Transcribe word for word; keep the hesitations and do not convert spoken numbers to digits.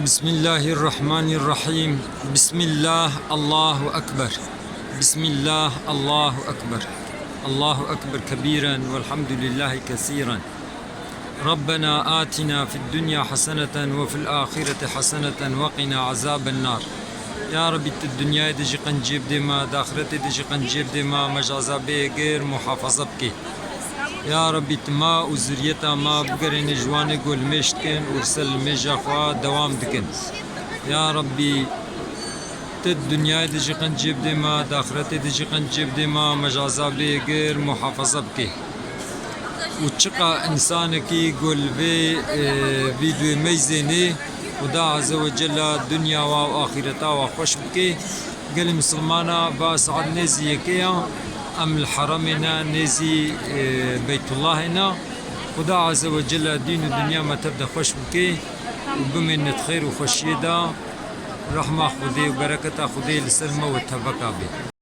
بسم الله الرحمن الرحيم. بسم الله، الله أكبر. بسم الله، الله أكبر. الله أكبر كبيرا والحمد لله كثيرا. ربنا آتنا في الدنيا حسنة وفي الآخرة حسنة وقنا عذاب النار. Ya Rabbî, tu dinyayê de jî qenciyê bidê me, di axiretê de jî qenciyê bidê me, me ji ezabê gêr muhafaza bikê. Ya Rabbî, tu me û zuriyeta me bigerêne ji wanê ku limêj dikin û li ser limêja xwe dewam dikin. Ya Rabbî, tu di dinyayê de jî qenciyê bidê me, di axiretê de jî qenciyê bidê me, me ji ezabê gêr muhafaza bikê. Û çiqa însanekî ku li vê, e, vîdyoyê meyzênê, Xuda Azze ve Celle dinya wa û axîreta wa xweş bike. Gelê misilmana va saet nêzî yekê ya, em li heramê ne, nêzî, e, Beytullahê ne. Xuda Azze ve Celle dîn û dinya me tev de xweş bike û bimêne di xêr û xweşiyê de. Rehma Xwedê û bereketa Xwedê li ser me û teveka bê.